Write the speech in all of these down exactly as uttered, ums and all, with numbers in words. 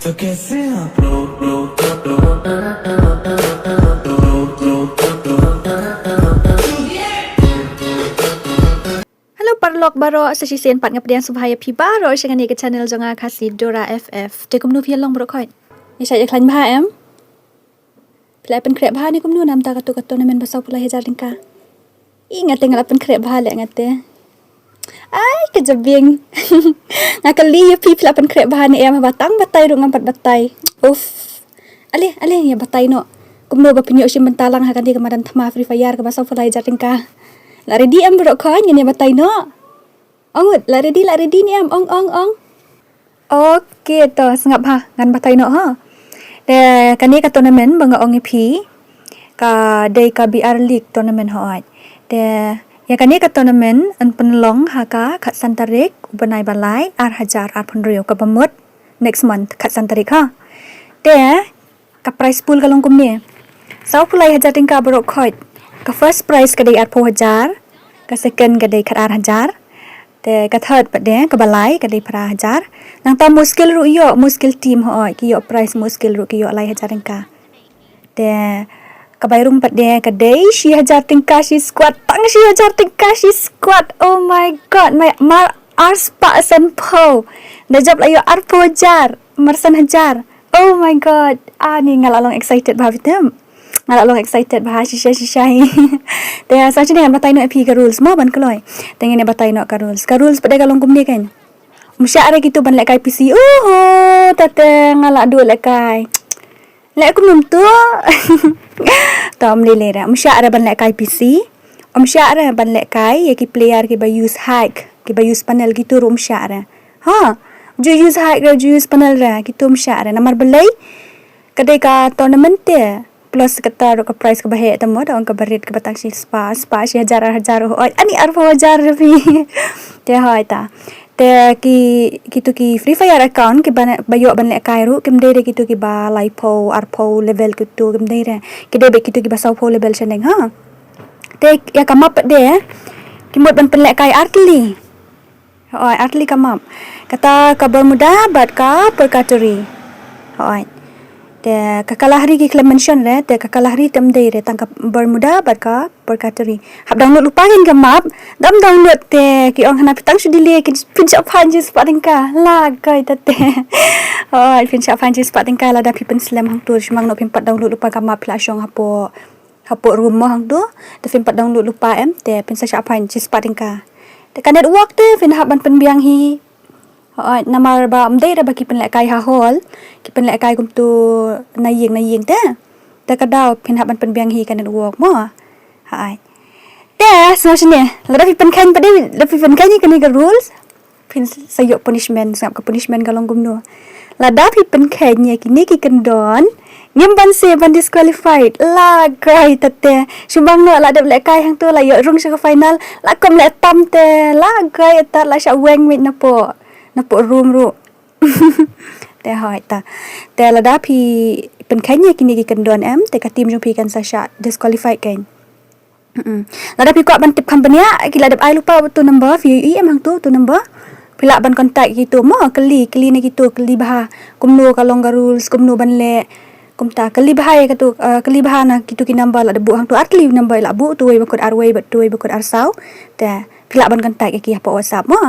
तो कैसे आप लोग Hello paralok baroh, sa shisien pat nga pdiang sngewbha ïa phi baroh sha kane ka channel jong nga Khasi Dora F F. Te kumno phi ïa long baroh khoit? Ïa shait ïa khlaiñ bha em? Phi la pynkhreh bha ne kumno namar ka tu ka tournament ba saw phew lai hajar tyngka? I nga te nga la pynkhreh bha leh nga te. Ai ka jabieng. Nga kylli ïa phi phi la pynkhreh bha ne em, haba tang batai ruh ngam pat batai. Uff. Ale ale ïa batai noh. Kumno ba phin ïoh shim bynta lang ha kane ka madan thma Free Fire kaba saw phew lai hajar tyngka? La ready em baroh khoit, ngin ïa batai noh. Ong wut, la ready, la ready ne em, ong ong ong. Ok, to sngap ha, ngan batai noh ha. Te kane ka tournament ba nga ong ïa phi ka dei ka B R League tournament hooid. Te ïa kane ka tournament yn pynlong ha ka khatsan tarik u bnai ba lai ar hajar arphew hynriew, kaba mut next month khatsan tarik ha. Te ka prize pool ka long kumne. Saw phew lai hajar tyngka baroh khoit. Ka first prize ka dei arphew hajar, ka second ka dei khatar hajar, te ka third pat de kaba lai ka dei phra hajar. Nangta muskil ruh ïoh, muskil team hooid ki ïoh prize, muskil ruh ki ïoh lai hajar tyngka. Te ka bai rung pat de ka dei shi hajar tyngka shi squad, tang shi hajar tyngka shi squad. Oh my god, my mar ar spah san phew. Da jop la ïoh arphew hajar mar san hajar. Oh my god. Ani nga la long excited bha bitem. Nga la long excited bha shisha shisha hi. Te sa shini ngan batai noh ïa phi ka rules mo ban kloi. Te ngin ïa batai noh ka rules. Ka rules pat de ka long kumne kan. Ym shah re kitu ban lehkai P C. Uhu, tate nga la duh lehkai. Leh kumno tu? To ym lei lei re. Ym shah re ban lehkai P C. Ym shah re ban lehkai ïa ki player kiba use hack, kiba use panel kitu ruh ym shah re. Ha. Ju use hack re, ju use panel re, kitu ym shah re. Namar balei? Ka dei ka tournament te. Plus kata ruh ka prize kaba heh te mo, da ong kaba rit kaba tang shi spah, spah shi hajar ar hajar. Oi, ani arphew hajar ruh phi. Te hoi ta. Te ki, kitu ki Free Fire account kiba na, ba ïoh ban lehkai ruh kim dei re kitu kiba laiphew arphew level kitu, kim dei re. Ki dei beit kitu kiba sawphew level shaneng ha. Te ïa ka map pat de ki mut ban pynlehkai artylli. Hooid, artylli ka map. Kata ka Bermuda bad ka Purgatory. Hooid. Te ka Kalahari ki khlem mention re, te ka Kalahari te ym dei re, tang ka Bermuda bad ka Purgatory. Hap download lypa kein ka map. Dam download te ki ong hana phi tang shu delay kein, phin shah fine shi spah tyngka. Lagoi tate. Hooid, phin shah fine shi spah tyngka lada phi pynslem hangtu, shu mang noh phim pat download lypa ka map, phi la shong hapoh, hapoh room mo hangtu. Te phim pat download lypa em, te phin sa shah fine shi spah tyngka. Te ka network te phin hap ban pynbiang hi. Hooid, namar ba ym dei re ba ki pynlehkai ha hall, ki pynlehkai kumtu na ïing na ïing te. Te ka daw phin hap ban pynbiang hi ka network mo. Hooid. Te sngewsih ne, lada phi pynkheiñ pat de, lada phi pynkheiñ ïa kane ka rules, phin sa ïoh punishment, sngap ka punishment ka long kumno. Lada phi pynkheiñ ïa kine ki kyndon, ngim banse ban disqualified. Lagoi tate. Shu mang noh la dep lehkai hangtu, la ïoh rung sha ka final, la kum leh tam te. Lagoi tat, la shah weng mih napoh, napoh room ruh. Te hoi ta. Te lada phi pynkheiñ ïa kine ki kyndon em, te ka team jong phi kan sa shah disqualified kein. Mm-mm. Lada phi kwah ban tip kham bniah, ki la dep ai lypa utu number, phi ïohi em hangtu utu number. Phi lah ban contact kitu mo, kylli, kylli na kitu, kylli bha. Kumno ka long ka rules, kumno ban leh. Kumta kylli bha ïa katu, eh, kylli bha na kitu ki number la dep buh hangtu, artylli number la buh, utu wei ba kut arwei bad utu wei ba kut arsaw. Te phi lah ban contact ïa ki hapoh WhatsApp mo.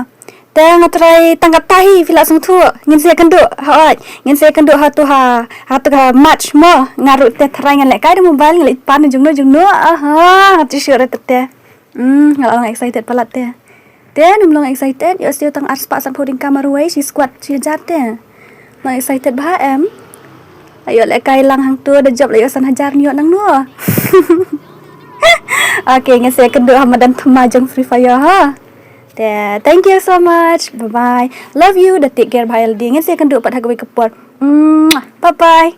Te nga trai tang katta hi, phi lah sngewthuh. Ngin sa ïakynduh, hooid. Ngin sa ïakynduh hatu ha, hatu ka match mo. Nga ruh te trai ngan lehkai da mobile, ngan leit pan jongno jongno. Aha, nga tip shuh re te. Hmm, nga la long excited palat te. Te nym long excited, ïoh siew tang ar spah sanphew tyngka marwei, shi squad shi hajar te. Long excited bha em. La ïoh lehkai lang hangtu, da jop la ïoh san hajar, ïoh nangno. Okay, ngin sa ïakynduh ha madan thma jong Free Fire ha. Te, thank you so much. Bye bye. Love you. Da take care bha ïalade. Ngin sa ïakynduh pat ha kawei ka por. Mwah. Bye bye.